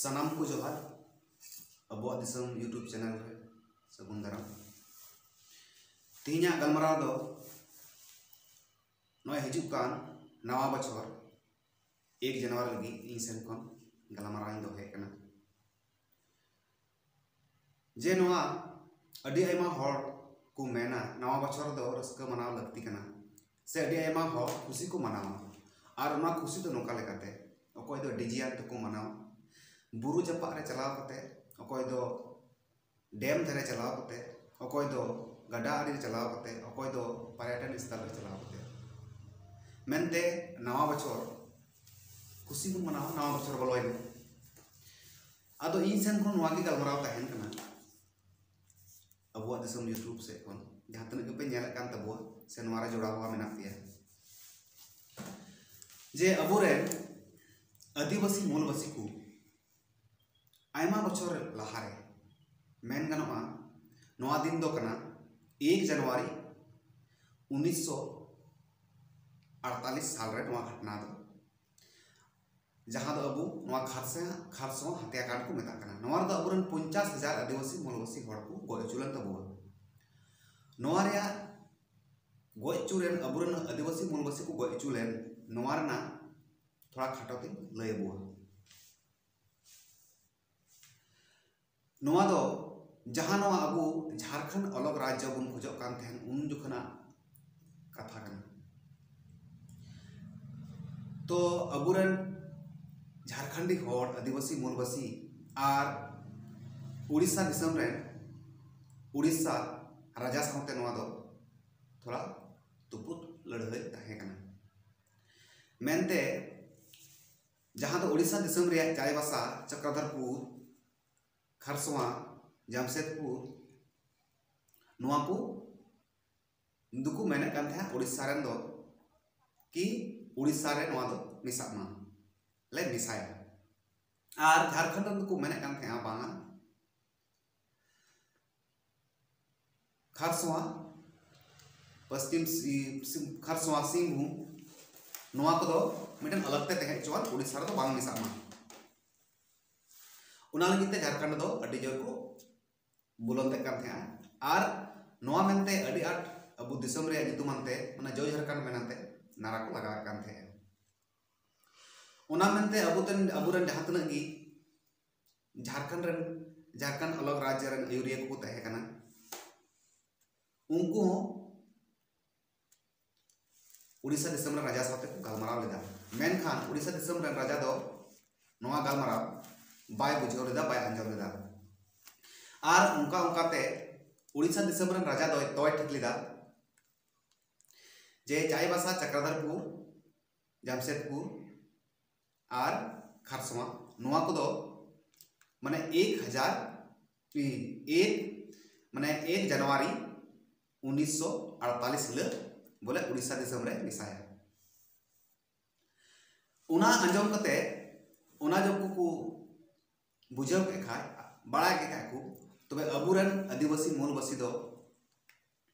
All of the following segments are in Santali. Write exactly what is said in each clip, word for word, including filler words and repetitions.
ᱥᱟᱱᱟᱢ ᱠᱚ ᱡᱚᱦᱟᱨ᱾ ᱟᱵᱚᱣᱟᱜ ᱫᱤᱥᱚᱢ YouTube ᱪᱮᱱᱮᱞ ᱨᱮ ᱥᱟᱹᱜᱩᱱ ᱫᱟᱨᱟᱢ᱾ ᱛᱮᱦᱮᱧᱟᱜ ᱜᱟᱞᱢᱟᱨᱟᱣ ᱫᱚ ᱱᱚᱜᱼᱚᱭ ᱦᱤᱡᱩᱜ ᱠᱟᱱ ᱱᱟᱣᱟ ᱵᱚᱪᱷᱚᱨ ᱮᱠ ᱡᱟᱱᱩᱣᱟᱨᱤ ᱞᱟᱹᱜᱤᱫ ᱤᱧ ᱥᱮᱱ ᱠᱷᱚᱱ ᱜᱟᱞᱢᱟᱨᱟᱣ ᱤᱧ ᱫᱚᱦᱚᱭᱮᱫ ᱠᱟᱱᱟ᱾ ᱡᱮ ᱱᱚᱣᱟ ᱟᱹᱰᱤ ᱟᱭᱢᱟ ᱦᱚᱲ ᱠᱚ ᱢᱮᱱᱟ ᱱᱟᱣᱟ ᱵᱚᱪᱷᱚᱨ ᱫᱚ ᱨᱟᱹᱥᱠᱟᱹ ᱢᱟᱱᱟᱣ ᱞᱟᱹᱠᱛᱤ ᱠᱟᱱᱟ, ᱥᱮ ᱟᱹᱰᱤ ᱟᱭᱢᱟ ᱦᱚᱲ ᱠᱷᱩᱥᱤ ᱠᱚ ᱢᱟᱱᱟᱣᱟ᱾ ᱟᱨ ᱚᱱᱟ ᱠᱷᱩᱥᱤ ᱫᱚ ᱱᱚᱝᱠᱟ ᱞᱮᱠᱟᱛᱮ, ᱚᱠᱚᱭ ᱫᱚ ᱰᱤᱡᱮ ᱟᱛᱮ ᱠᱚ ᱢᱟᱱᱟᱣᱟ, ᱵᱩᱨᱩ ᱡᱟᱯᱟᱜ ᱨᱮ ᱪᱟᱞᱟᱣ ᱠᱟᱛᱮ, ᱚᱠᱚᱭ ᱫᱚ ᱰᱮᱢ ᱫᱷᱟᱨᱮ ᱪᱟᱞᱟᱣ ᱠᱟᱛᱮ, ᱚᱠᱚᱭ ᱫᱚ ᱜᱟᱰᱟ ᱟᱲᱮ ᱨᱮ ᱪᱟᱞᱟᱣ ᱠᱟᱛᱮ, ᱚᱠᱚᱭ ᱫᱚ ᱯᱚᱨᱭᱚᱴᱚᱱ ᱥᱛᱷᱚᱞ ᱨᱮ ᱪᱟᱞᱟᱣ ᱠᱟᱛᱮ, ᱢᱮᱱᱛᱮ ᱱᱟᱣᱟ ᱵᱚᱪᱷᱚᱨ ᱠᱷᱩᱥᱤ ᱵᱚᱱ ᱢᱟᱱᱟᱣᱟ, ᱱᱟᱣᱟ ᱵᱚᱪᱷᱚᱨ ᱵᱚᱞᱚᱭᱮᱱᱟ᱾ ᱟᱫᱚ ᱤᱧ ᱥᱮᱱ ᱠᱷᱚᱱ ᱱᱚᱣᱟ ᱜᱮ ᱜᱟᱞᱢᱟᱨᱟᱣ ᱛᱟᱦᱮᱱ ᱠᱟᱱᱟ ᱟᱵᱚᱣᱟᱜ ᱫᱤᱥᱚᱢ YouTube ᱥᱮᱫ ᱠᱷᱚᱱ, ᱡᱟᱦᱟᱸ ᱛᱤᱱᱟᱹᱜ ᱜᱮᱯᱮ ᱧᱮᱞᱮᱫ ᱠᱟᱱ ᱛᱟᱵᱚᱣᱟ ᱥᱮ ᱱᱚᱣᱟ ᱨᱮ ᱡᱚᱲᱟᱣ ᱦᱚᱸ ᱢᱮᱱᱟᱜ ᱯᱮᱭᱟ, ᱡᱮ ᱟᱵᱚᱨᱮᱱ ᱟᱹᱫᱤᱵᱟᱹᱥᱤ ᱢᱩᱞᱵᱟᱹᱥᱤ ᱠᱚ ᱟᱭᱢᱟ ᱵᱚᱪᱷᱚᱨ ᱞᱟᱦᱟᱨᱮ, ᱢᱮᱱ ᱜᱟᱱᱚᱜᱼᱟ, ᱱᱚᱣᱟ ᱫᱤᱱ ᱫᱚ ᱠᱟᱱᱟ ᱮᱠ ᱡᱟᱱᱩᱣᱟᱨᱤ ᱩᱱᱤᱥᱥᱚ ᱟᱴᱛᱟᱞᱤᱥ ᱥᱟᱞ ᱨᱮ ᱱᱚᱣᱟ ᱜᱷᱚᱴᱚᱱᱟ ᱫᱚ, ᱡᱟᱦᱟᱸ ᱫᱚ ᱟᱵᱚ ᱱᱚᱣᱟ ᱠᱷᱟᱨᱥᱟ-, ᱠᱷᱟᱨᱥᱚᱣᱟ ᱦᱟᱛᱭᱟᱠᱟᱸᱰ ᱠᱚ ᱢᱮᱛᱟᱜ ᱠᱟᱱᱟ᱾ ᱱᱚᱣᱟ ᱨᱮᱫᱚ ᱟᱵᱚᱨᱮᱱ ᱯᱚᱧᱪᱟᱥ ᱦᱟᱡᱟᱨ ᱟᱹᱫᱤᱵᱟᱹᱥᱤ ᱢᱩᱞᱵᱟᱹᱥᱤ ᱦᱚᱲ ᱠᱚ ᱜᱚᱡ ᱦᱚᱪᱚ ᱞᱮᱱ ᱛᱟᱵᱚᱣᱟ᱾ ᱱᱚᱣᱟ ᱨᱮᱭᱟᱜ ᱜᱚᱡ ᱦᱚᱪᱚ ᱨᱮᱱ, ᱟᱵᱚᱨᱮᱱ ᱟᱹᱫᱤᱵᱟᱹᱥᱤ ᱢᱩᱞᱵᱟᱹᱥᱤ ᱠᱚ ᱜᱚᱡ ᱦᱚᱪᱚ ᱞᱮᱱ, ᱱᱚᱣᱟ ᱨᱮᱱᱟᱜ ᱛᱷᱚᱲᱟ ᱠᱷᱟᱴᱚ ᱛᱮᱧ ᱞᱟᱹᱭ ᱟᱵᱚᱣᱟ᱾ ᱱᱚᱣᱟ ᱫᱚ ᱡᱟᱦᱟᱸ ᱱᱚᱣᱟ ᱟᱵᱚ ᱡᱷᱟᱲᱠᱷᱚᱸᱰ ᱚᱞᱚᱜ ᱨᱟᱡᱽᱡᱚ ᱵᱚᱱ ᱠᱷᱚᱡᱚᱜ ᱠᱟᱱ ᱛᱟᱦᱮᱸᱱ, ᱩᱱ ᱡᱚᱠᱷᱚᱱᱟᱜ ᱠᱟᱛᱷᱟ ᱠᱟᱱᱟ᱾ ᱛᱚ ᱟᱵᱚᱨᱮᱱ ᱡᱷᱟᱲᱠᱷᱚᱸᱰᱤ ᱦᱚᱲ, ᱟᱹᱫᱤᱵᱟᱹᱥᱤ ᱢᱩᱞᱵᱟᱹᱥᱤ ᱟᱨ ᱩᱲᱤᱥᱥᱟ ᱫᱤᱥᱚᱢ ᱨᱮᱱ ᱩᱲᱤᱥᱥᱟ ᱨᱟᱡᱟ ᱥᱟᱶᱛᱮ ᱱᱚᱣᱟ ᱫᱚ ᱛᱷᱚᱲᱟ ᱛᱩᱯᱩᱫ ᱞᱟᱹᱲᱦᱟᱹᱭ ᱛᱟᱦᱮᱸ ᱠᱟᱱᱟ᱾ ᱢᱮᱱᱛᱮ ᱡᱟᱦᱟᱸ ᱫᱚ ᱩᱲᱤᱥᱥᱟ ᱫᱤᱥᱚᱢ ᱨᱮᱭᱟᱜ ᱪᱟᱭᱵᱟᱥᱟ, ᱪᱚᱠᱨᱚᱫᱷᱚᱨᱯᱩᱨ, ᱠᱷᱟᱨᱥᱚᱣᱟ, ᱡᱟᱢᱥᱮᱫᱽᱯᱩᱨ, ᱱᱚᱣᱟ ᱠᱚ ᱫᱚᱠᱚ ᱢᱮᱱᱮᱫ ᱠᱟᱱ ᱛᱟᱦᱮᱸᱫ ᱩᱲᱤᱥᱥᱟ ᱨᱮᱱ ᱫᱚ ᱠᱤ ᱩᱲᱤᱥᱥᱟ ᱨᱮ ᱱᱚᱣᱟ ᱫᱚ ᱢᱮᱥᱟᱜ ᱢᱟ, ᱞᱮ ᱢᱮᱥᱟᱭᱟ᱾ ᱟᱨ ᱡᱷᱟᱲᱠᱷᱚᱸᱰ ᱨᱮᱱ ᱫᱚᱠᱚ ᱢᱮᱱᱮᱫ ᱠᱟᱱ ᱛᱟᱦᱮᱸᱫ ᱵᱟᱝᱟ, ᱠᱷᱟᱨᱥᱚᱣᱟ, ᱯᱚᱥᱪᱤᱢ ᱥᱤ-, ᱥᱤ-, ᱠᱷᱟᱨᱥᱚᱣᱟ, ᱥᱤᱝᱵᱷᱩᱢ, ᱱᱚᱣᱟ ᱠᱚᱫᱚ ᱢᱤᱫᱴᱮᱱ ᱟᱞᱟᱜᱽ ᱛᱮ ᱛᱟᱦᱮᱸ ᱦᱚᱪᱚᱣᱟᱱ, ᱩᱲᱤᱥᱥᱟ ᱨᱮᱫᱚ ᱵᱟᱝ ᱢᱮᱥᱟᱜ ᱢᱟ᱾ ᱚᱱᱟ ᱞᱟᱹᱜᱤᱫ ᱛᱮ ᱡᱷᱟᱲᱠᱷᱚᱸᱰ ᱫᱚ ᱟᱹᱰᱤ ᱡᱳᱨ ᱠᱚ ᱵᱩᱞᱚᱱ ᱛᱮᱫ ᱠᱟᱱ ᱛᱟᱦᱮᱸᱜᱼᱟ᱾ ᱟᱨ ᱱᱚᱣᱟ ᱢᱮᱱᱛᱮ ᱟᱹᱰᱤ ᱟᱸᱴ ᱟᱵᱚ ᱫᱤᱥᱚᱢ ᱨᱮᱭᱟᱜ ᱧᱩᱛᱩᱢ ᱟᱱᱛᱮ ᱚᱱᱟ ᱡᱚᱭ ᱡᱷᱟᱲᱠᱷᱚᱸᱰ ᱢᱮᱱᱟᱱᱛᱮ ᱱᱟᱨᱟ ᱠᱚ ᱞᱟᱜᱟᱣᱮᱫ ᱠᱟᱱ ᱛᱟᱦᱮᱸᱜᱼᱟ᱾ ᱚᱱᱟ ᱢᱮᱱᱛᱮ ᱟᱵᱚ ᱛᱮᱱ ᱟᱵᱚᱨᱮᱱ ᱡᱟᱦᱟᱸ ᱛᱤᱱᱟᱹᱜ ᱜᱮ ᱡᱷᱟᱲᱠᱷᱚᱸᱰ ᱨᱮᱱ ᱡᱷᱟᱲᱠᱷᱚᱸᱰ ᱟᱞᱟᱜᱽ ᱨᱟᱡᱽ ᱨᱮᱱ ᱟᱹᱭᱩᱨᱤᱭᱟᱹ ᱠᱚᱠᱚ ᱛᱟᱦᱮᱸ ᱠᱟᱱᱟ, ᱩᱱᱠᱩ ᱦᱚᱸ ᱩᱲᱤᱥᱥᱟ ᱫᱤᱥᱚᱢ ᱨᱮᱱ ᱨᱟᱡᱟ ᱥᱟᱶᱛᱮ ᱠᱚ ᱜᱟᱞᱢᱟᱨᱟᱣ ᱞᱮᱫᱟ᱾ ᱢᱮᱱᱠᱷᱟᱱ ᱩᱲᱤᱥᱥᱟ ᱫᱤᱥᱚᱢ ᱨᱮᱱ ᱨᱟᱡᱟ ᱫᱚ ᱱᱚᱣᱟ ᱜᱟᱞᱢᱟᱨᱟᱣ ᱵᱟᱭ ᱵᱩᱡᱷᱟᱹᱣ ᱞᱮᱫᱟ, ᱵᱟᱭ ᱟᱸᱡᱚᱢ ᱞᱮᱫᱟ᱾ ᱟᱨ ᱚᱱᱠᱟ ᱚᱱᱠᱟᱛᱮ ᱩᱲᱤᱥᱥᱟ ᱫᱤᱥᱚᱢ ᱨᱮᱱ ᱨᱟᱡᱟ ᱫᱚᱭ ᱛᱚᱭ ᱴᱷᱤᱠ ᱞᱮᱫᱟ ᱡᱮ ᱪᱟᱭᱵᱟᱥᱟ, ᱪᱟᱠᱨᱟᱫᱟᱨᱯᱩᱨ, ᱡᱟᱢᱥᱮᱫᱽᱯᱩᱨ ᱟᱨ ᱠᱷᱟᱨᱥᱚᱣᱟ, ᱱᱚᱣᱟ ᱠᱚᱫᱚ ᱢᱟᱱᱮ ᱮᱠ ᱦᱟᱡᱟᱨ ᱮᱠ ᱢᱟᱱᱮ ᱮᱠ ᱡᱟᱱᱩᱣᱟᱨᱤ ᱩᱱᱤᱥᱥᱚ ᱟᱴᱛᱟᱞᱤᱥ ᱦᱤᱞᱳᱜ ᱵᱚᱞᱮ ᱩᱲᱤᱥᱥᱟ ᱫᱤᱥᱚᱢ ᱨᱮ ᱢᱮᱥᱟᱭᱟ᱾ ᱚᱱᱟ ᱟᱸᱡᱚᱢ ᱠᱟᱛᱮ ᱚᱱᱟ ᱡᱚᱠᱷᱚᱱ ᱠᱚ ᱵᱩᱡᱷᱟᱹᱣ ᱠᱮᱫ ᱠᱷᱟᱡ, ᱵᱟᱲᱟᱭ ᱠᱮᱫ ᱠᱷᱟᱡ ᱠᱚ, ᱛᱚᱵᱮ ᱟᱵᱚᱨᱮᱱ ᱟᱹᱫᱤᱵᱟᱹᱥᱤ ᱢᱩᱞᱵᱟᱹᱥᱤ ᱫᱚ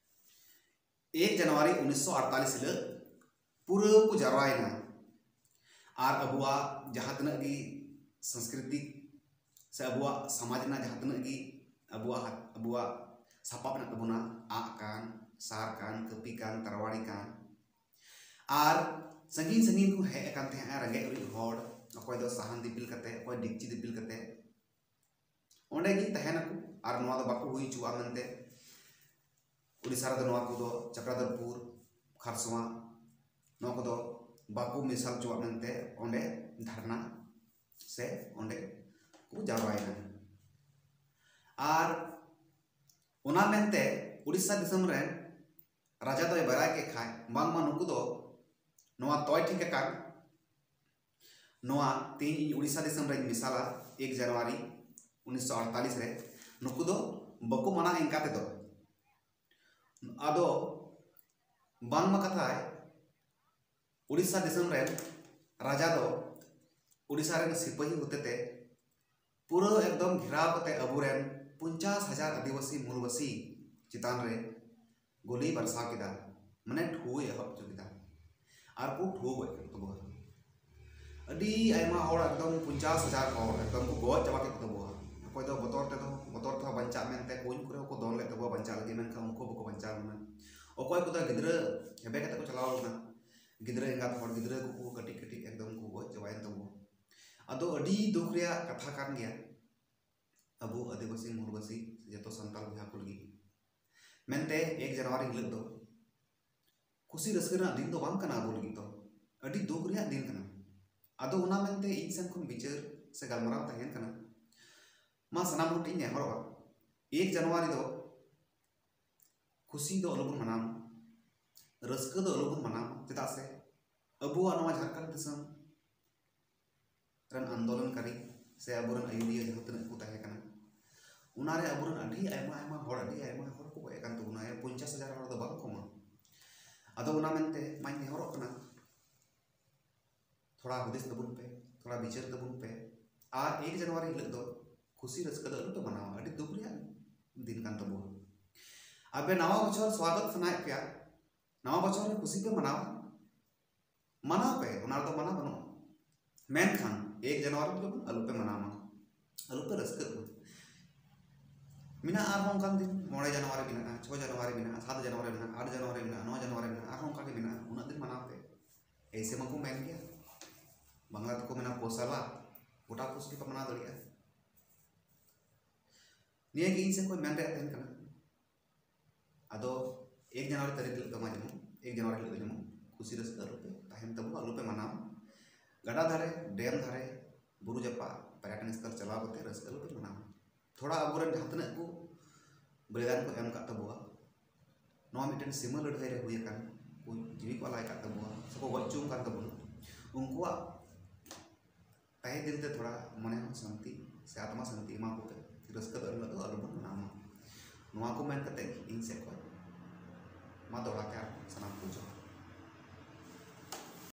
ᱮᱠ ᱡᱟᱱᱩᱣᱟᱨᱤ ᱩᱱᱤᱥᱥᱚ ᱟᱴᱛᱟᱞᱤᱥ ᱦᱤᱞᱳᱜ ᱯᱩᱨᱟᱹ ᱠᱚ ᱡᱟᱨᱣᱟᱭᱮᱱᱟ᱾ ᱟᱨ ᱟᱵᱚᱣᱟᱜ ᱡᱟᱦᱟᱸ ᱛᱤᱱᱟᱹᱜ ᱜᱮ ᱥᱟᱝᱥᱠᱨᱤᱛᱤᱠ ᱥᱮ ᱟᱵᱚᱣᱟᱜ ᱥᱚᱢᱟᱡᱽ ᱨᱮᱱᱟᱜ ᱡᱟᱦᱟᱸ ᱛᱤᱱᱟᱹᱜ ᱜᱮ ᱟᱵᱚᱣᱟᱜ, ᱟᱵᱚᱣᱟᱜ ᱥᱟᱯᱟᱵ ᱢᱮᱱᱟᱜ ᱛᱟᱵᱚᱱᱟ, ᱟᱜ ᱠᱟᱱ, ᱥᱟᱨ ᱠᱟᱱ, ᱠᱟᱹᱯᱤ ᱠᱟᱱ, ᱛᱟᱨᱣᱟᱲᱤ ᱠᱟᱱ, ᱟᱨ ᱥᱟᱺᱜᱤᱧ ᱥᱟᱺᱜᱤᱧ ᱠᱚ ᱦᱮᱡ ᱟᱠᱟᱱ ᱛᱟᱦᱮᱸᱜᱼᱟ ᱨᱮᱸᱜᱮᱡ ᱚᱨᱮᱡ ᱦᱚᱲ, ᱚᱠᱚᱭ ᱫᱚ ᱥᱟᱦᱟᱱ ᱫᱤᱯᱤᱞ ᱠᱟᱛᱮ, ᱚᱠᱚᱭ ᱰᱮᱠᱪᱤ ᱫᱤᱯᱤᱞ ᱠᱟᱛᱮ᱾ ᱚᱸᱰᱮ ᱜᱮ ᱛᱟᱦᱮᱱᱟᱠᱚ ᱟᱨ ᱱᱚᱣᱟ ᱫᱚ ᱵᱟᱠᱚ ᱦᱩᱭ ᱦᱚᱪᱚᱣᱟᱜᱼᱟ ᱢᱮᱱᱛᱮ᱾ ᱩᱲᱤᱥᱥᱟ ᱨᱮᱫᱚ ᱱᱚᱣᱟ ᱠᱚᱫᱚ ᱪᱟᱠᱨᱟᱫᱟᱨᱯᱩᱨ, ᱠᱷᱟᱨᱥᱚᱣᱟ, ᱱᱚᱣᱟ ᱠᱚᱫᱚ ᱵᱟᱠᱚ ᱢᱮᱥᱟᱞ ᱦᱚᱪᱚᱣᱟᱜ ᱢᱮᱱᱛᱮ ᱚᱸᱰᱮ ᱫᱷᱟᱨᱱᱟ ᱥᱮ ᱚᱸᱰᱮ ᱠᱚ ᱡᱟᱣᱨᱟᱭᱮᱱᱟ᱾ ᱟᱨ ᱚᱱᱟ ᱢᱮᱱᱛᱮ ᱩᱲᱤᱥᱥᱟ ᱫᱤᱥᱚᱢ ᱨᱮᱱ ᱨᱟᱡᱟ ᱫᱚᱭ ᱵᱟᱲᱟᱭ ᱠᱮᱫ ᱠᱷᱟᱡ ᱵᱟᱝᱢᱟ ᱱᱩᱠᱩ ᱫᱚ ᱱᱚᱣᱟ ᱛᱚᱭ ᱴᱷᱤᱠ ᱟᱠᱟᱱ ᱱᱚᱣᱟ ᱛᱮᱦᱮᱧ ᱤᱧ ᱩᱲᱤᱥᱥᱟ ᱫᱤᱥᱚᱢ ᱨᱮᱧ ᱢᱮᱥᱟᱞᱟ ᱮᱠ ᱡᱟᱱᱩᱣᱟᱨᱤ ᱩᱱᱤᱥᱥᱚ ᱟᱴᱛᱟᱞᱤᱥ ᱨᱮ, ᱱᱩᱠᱩ ᱫᱚ ᱵᱟᱠᱚ ᱢᱟᱱᱟ ᱤᱱᱠᱟ ᱛᱮᱫᱚ᱾ ᱟᱫᱚ ᱵᱟᱝᱢᱟ ᱠᱟᱛᱷᱟᱭ ᱩᱲᱤᱥᱥᱟ ᱫᱤᱥᱚᱢ ᱨᱮᱱ ᱨᱟᱡᱟ ᱫᱚ ᱩᱲᱤᱥᱥᱟ ᱨᱮᱱ ᱥᱤᱯᱟᱹᱦᱤ ᱦᱚᱛᱮᱛᱮ ᱯᱩᱨᱟᱹ ᱮᱠᱫᱚᱢ ᱜᱷᱮᱨᱟᱣ ᱠᱟᱛᱮ ᱟᱵᱚᱨᱮᱱ ᱯᱚᱧᱪᱟᱥ ᱦᱟᱡᱟᱨ ᱟᱹᱫᱤᱵᱟᱹᱥᱤ ᱢᱩᱞᱵᱟᱹᱥᱤ ᱪᱮᱛᱟᱱ ᱨᱮ ᱜᱩᱞᱤ ᱵᱟᱨᱥᱟᱣ ᱠᱮᱫᱟ, ᱢᱟᱱᱮ ᱴᱷᱩᱭ ᱮᱦᱚᱵ ᱦᱚᱪᱚ ᱠᱮᱫᱟ᱾ ᱟᱨ ᱠᱚ ᱴᱷᱩ ᱜᱚᱡ ᱠᱮᱫ ᱠᱚᱣᱟ᱾ ᱟᱹᱰᱤ ᱟᱭᱢᱟ ᱦᱚᱲ, ᱮᱠᱫᱚᱢ ᱯᱚᱧᱪᱟᱥ ᱦᱟᱡᱟᱨ ᱦᱚᱲ ᱮᱠᱫᱚᱢ ᱠᱚ ᱜᱚᱡ ᱪᱟᱵᱟ ᱠᱮᱫ ᱛᱟᱵᱚᱣᱟ᱾ ᱚᱠᱚᱭ ᱫᱚ ᱵᱚᱛᱚᱨ ᱛᱮᱫᱚ, ᱵᱚᱛᱚᱨ ᱛᱮᱦᱚᱸ ᱵᱟᱧᱪᱟᱜ ᱢᱮᱱᱛᱮ ᱠᱩᱧ ᱠᱚᱨᱮ ᱦᱚᱸᱠᱚ ᱫᱚᱱ ᱞᱮᱫ ᱛᱟᱵᱚᱣᱟ ᱵᱟᱧᱪᱟᱜ ᱞᱟᱹᱜᱤᱫ, ᱢᱮᱱᱠᱷᱟᱱ ᱩᱱᱠᱩ ᱵᱟᱠᱚ ᱵᱟᱧᱪᱟᱣ ᱞᱮᱱᱟ᱾ ᱚᱠᱚᱭ ᱠᱚᱫᱚ ᱜᱤᱫᱽᱨᱟᱹ ᱦᱮᱵᱮ ᱠᱟᱛᱮ ᱠᱚ ᱪᱟᱞᱟᱣ ᱞᱮᱱᱟ, ᱜᱤᱫᱽᱨᱟᱹ ᱮᱸᱜᱟᱛ ᱦᱚᱲ, ᱜᱤᱫᱽᱨᱟᱹ ᱠᱚᱠᱚ ᱠᱟᱹᱴᱤᱡ ᱠᱟᱹᱴᱤᱡ ᱮᱠᱫᱚᱢ ᱠᱚ ᱜᱚᱡ ᱪᱟᱵᱟᱭᱮᱱ ᱛᱟᱵᱚᱣᱟ᱾ ᱟᱫᱚ ᱟᱹᱰᱤ ᱫᱩᱠ ᱨᱮᱭᱟᱜ ᱠᱟᱛᱷᱟ ᱠᱟᱱ ᱜᱮᱭᱟ, ᱟᱵᱚ ᱟᱹᱫᱤᱵᱟᱹᱥᱤ ᱢᱩᱞᱵᱟᱹᱥᱤ ᱥᱮ ᱡᱚᱛᱚ ᱥᱟᱱᱛᱟᱲ ᱵᱚᱭᱦᱟ ᱠᱚ ᱞᱟᱹᱜᱤᱫ᱾ ᱢᱮᱱᱛᱮ ᱮᱠ ᱡᱟᱱᱩᱣᱟᱨᱤ ᱦᱤᱞᱳᱜ ᱫᱚ ᱠᱩᱥᱤ ᱨᱟᱹᱥᱠᱟᱹ ᱨᱮᱱᱟᱜ ᱫᱤᱱ ᱫᱚ ᱵᱟᱝ ᱠᱟᱱᱟ ᱟᱵᱚ ᱞᱟᱹᱜᱤᱫ ᱫᱚ, ᱟᱹᱰᱤ ᱫᱩᱠ ᱨᱮᱭᱟᱜ ᱫᱤᱱ ᱠᱟᱱᱟ᱾ ᱟᱫᱚ ᱚᱱᱟ ᱢᱮᱱᱛᱮ ᱤᱧ ᱥᱮᱱ ᱠᱷᱚᱱ ᱵᱤᱪᱟᱹᱨ ᱥᱮ ᱜᱟᱞᱢᱟᱨᱟᱣ ᱛᱟᱦᱮᱱ ᱠᱟᱱᱟ, ᱢᱟ ᱥᱟᱱᱟᱢ ᱦᱚᱲ ᱴᱷᱮᱱ ᱤᱧ ᱱᱮᱦᱚᱨᱚᱜᱼᱟ, ᱮᱠ ᱡᱟᱱᱩᱣᱟᱨᱤ ᱫᱚ ᱠᱩᱥᱤ ᱫᱚ ᱟᱞᱚᱵᱚᱱ ᱢᱟᱱᱟᱣ ᱢᱟ, ᱨᱟᱹᱥᱠᱟᱹ ᱫᱚ ᱟᱞᱚᱵᱚᱱ ᱢᱟᱱᱟᱣ ᱢᱟ᱾ ᱪᱮᱫᱟᱜ ᱥᱮ ᱟᱵᱚᱣᱟᱜ ᱱᱚᱣᱟ ᱡᱷᱟᱲᱠᱷᱚᱸᱰ ᱫᱤᱥᱚᱢ ᱨᱮᱱ ᱟᱱᱫᱳᱞᱚᱱᱠᱟᱨᱤ ᱥᱮ ᱟᱵᱚᱨᱮᱱ ᱟᱹᱭᱩᱨᱤᱭᱟᱹ ᱡᱟᱦᱟᱸ ᱛᱤᱱᱟᱹᱜ ᱠᱚ ᱛᱟᱦᱮᱸ ᱠᱟᱱᱟ, ᱚᱱᱟᱨᱮ ᱟᱵᱚᱨᱮᱱ ᱟᱹᱰᱤ ᱟᱭᱢᱟ ᱟᱭᱢᱟ ᱦᱚᱲ, ᱟᱹᱰᱤ ᱟᱭᱢᱟ ᱦᱚᱲ ᱠᱚ ᱜᱚᱡ ᱟᱠᱟᱱ ᱛᱟᱵᱚᱱᱟ᱾ ᱯᱚᱧᱪᱟᱥ ᱦᱟᱡᱟᱨ ᱦᱚᱲ ᱫᱚ ᱵᱟᱝ ᱠᱚᱢᱟ᱾ ᱟᱫᱚ ᱚᱱᱟ ᱢᱮᱱᱛᱮ ᱢᱟᱧ ᱱᱮᱦᱚᱨᱚᱜ ᱠᱟᱱᱟ, ᱛᱷᱚᱲᱟ ᱦᱩᱫᱤᱥ ᱛᱟᱵᱚᱱ ᱯᱮ, ᱛᱷᱚᱲᱟ ᱵᱤᱪᱟᱹᱨ ᱛᱟᱵᱚᱱ ᱯᱮ᱾ ᱟᱨ ᱮᱠ ᱡᱟᱱᱩᱣᱟᱨᱤ ᱦᱤᱞᱳᱜ ᱫᱚ ᱠᱩᱥᱤ ᱨᱟᱹᱥᱠᱟᱹ ᱫᱚ ᱟᱞᱚ ᱯᱮ ᱢᱟᱱᱟᱣᱟ, ᱟᱹᱰᱤ ᱫᱩᱠ ᱨᱮᱭᱟᱜ ᱫᱤᱱ ᱠᱟᱱ ᱛᱟᱵᱚᱱᱟ᱾ ᱟᱯᱮ ᱱᱟᱣᱟ ᱵᱚᱪᱷᱚᱨ ᱥᱣᱟᱜᱚᱛ ᱥᱟᱱᱟᱭᱮᱫ ᱯᱮᱭᱟ, ᱱᱟᱣᱟ ᱵᱚᱪᱷᱚᱨ ᱨᱮ ᱠᱩᱥᱤ ᱯᱮ ᱢᱟᱱᱟᱣᱟ, ᱢᱟᱱᱟᱣ ᱯᱮ, ᱚᱱᱟ ᱨᱮᱫᱚ ᱢᱟᱱᱟ ᱵᱟᱹᱱᱩᱜᱼᱟ᱾ ᱢᱮᱱᱠᱷᱟᱱ ᱮᱠ ᱡᱟᱱᱩᱣᱟᱨᱤ ᱦᱤᱞᱳᱜ ᱟᱞᱚ ᱯᱮ ᱢᱟᱱᱟᱣ ᱢᱟ, ᱟᱞᱚ ᱯᱮ ᱨᱟᱹᱥᱠᱟᱹᱜ ᱢᱟ᱾ ᱢᱮᱱᱟᱜᱼᱟ ᱟᱨᱦᱚᱸ ᱚᱱᱠᱟᱱ ᱫᱤᱱ, ᱢᱚᱬᱮ ᱡᱟᱱᱩᱣᱟᱨᱤ ᱢᱮᱱᱟᱜᱼᱟ, ᱪᱷᱚ ᱡᱟᱱᱩᱣᱟᱨᱤ ᱢᱮᱱᱟᱜᱼᱟ, ᱥᱟᱛ ᱡᱟᱱᱩᱣᱟᱨᱤ ᱢᱮᱱᱟᱜᱼᱟ, ᱟᱴ ᱡᱟᱱᱩᱣᱟᱨᱤ ᱢᱮᱱᱟᱜᱼᱟ, ᱱᱚ ᱡᱟᱱᱩᱣᱟᱨᱤ ᱢᱮᱱᱟᱜᱼᱟ, ᱟᱨᱦᱚᱸ ᱚᱱᱠᱟ ᱜᱮ ᱢᱮᱱᱟᱜᱼᱟ᱾ ᱩᱱᱟᱹᱜ ᱫᱤᱱ ᱢᱟᱱᱟᱣ ᱯᱮ᱾ ᱮᱭᱥᱮ ᱢᱟᱠᱚ ᱢᱮᱱ ᱜᱮᱭᱟ, ᱵᱟᱝᱞᱟ ᱛᱮᱠᱚ ᱢᱮᱱᱟ ᱯᱳᱥᱟᱞᱟ, ᱜᱚᱴᱟ ᱯᱩᱥ ᱜᱮᱯᱮ ᱢᱟᱱᱟᱣ ᱫᱟᱲᱮᱭᱟᱜᱼᱟ᱾ ᱱᱤᱭᱟᱹ ᱜᱮ ᱤᱧ ᱥᱮᱫ ᱠᱷᱚᱱ ᱢᱮᱱ ᱨᱮᱭᱟᱜ ᱛᱟᱦᱮᱱ ᱠᱟᱱᱟ᱾ ᱟᱫᱚ ᱮᱠ ᱡᱟᱱᱩᱣᱟᱨᱤ ᱛᱟᱹᱨᱤᱠᱷ ᱦᱤᱞᱳᱜ ᱫᱚ ᱢᱟ ᱡᱮᱢᱚᱱ, ᱮᱠ ᱡᱟᱱᱩᱣᱟᱨᱤ ᱦᱤᱞᱳᱜ ᱫᱚ ᱡᱮᱢᱚᱱ ᱠᱩᱥᱤ ᱨᱟᱹᱥᱠᱟᱹ ᱟᱞᱚ ᱯᱮ ᱛᱟᱦᱮᱱ ᱛᱟᱵᱚᱱ, ᱟᱞᱚ ᱯᱮ ᱢᱟᱱᱟᱣᱟ᱾ ᱜᱟᱰᱟ ᱫᱷᱟᱨᱮ, ᱰᱮᱢ ᱫᱷᱟᱨᱮ, ᱵᱩᱨᱩ ᱡᱟᱯᱟᱜ, ᱯᱚᱨᱭᱚᱴᱚᱱ ᱥᱛᱷᱚᱞ ᱪᱟᱞᱟᱣ ᱠᱟᱛᱮ ᱨᱟᱹᱥᱠᱟᱹ ᱟᱞᱚ ᱯᱮ ᱢᱟᱱᱟᱣᱟ᱾ ᱛᱷᱚᱲᱟ ᱟᱵᱚᱨᱮᱱ ᱡᱟᱦᱟᱸ ᱛᱤᱱᱟᱹᱜ ᱠᱚ ᱵᱚᱞᱤᱫᱟᱱ ᱠᱚ ᱮᱢ ᱟᱠᱟᱫ ᱛᱟᱵᱚᱣᱟ, ᱱᱚᱣᱟ ᱢᱤᱫᱴᱮᱱ ᱥᱤᱢᱟᱹ ᱞᱟᱹᱲᱦᱟᱹᱭ ᱨᱮ ᱦᱩᱭ ᱟᱠᱟᱱ, ᱠᱚ ᱡᱤᱣᱤ ᱠᱚ ᱟᱞᱟᱭ ᱟᱠᱟᱫ ᱛᱟᱵᱚᱣᱟ ᱥᱮᱠᱚ ᱜᱚᱡ ᱦᱚᱪᱚ ᱟᱠᱟᱱ ᱛᱟᱵᱚᱱᱟ, ᱩᱱᱠᱩᱣᱟᱜ ᱛᱟᱦᱮᱸ ᱫᱤᱱ ᱛᱮ ᱛᱷᱚᱲᱟ ᱢᱚᱱᱮ ᱦᱚᱸ ᱥᱟᱱᱛᱤ ᱥᱮ ᱟᱛᱢᱟ ᱥᱟᱱᱛᱤ ᱮᱢᱟ ᱠᱚᱯᱮ᱾ ᱨᱟᱹᱥᱠᱟᱹ ᱫᱚ ᱮᱱᱦᱤᱞᱳᱜ ᱫᱚ ᱟᱞᱚᱵᱚᱱ ᱢᱟᱱᱟᱣ ᱢᱟ᱾ ᱱᱚᱣᱟ ᱠᱚ ᱢᱮᱱ ᱠᱟᱛᱮ ᱤᱧ ᱥᱮᱫ ᱠᱷᱚᱱ ᱢᱟ ᱫᱚᱦᱲᱟ ᱛᱮ ᱟᱨ ᱥᱟᱱᱟᱢ ᱠᱚ ᱡᱚᱦᱟᱨ᱾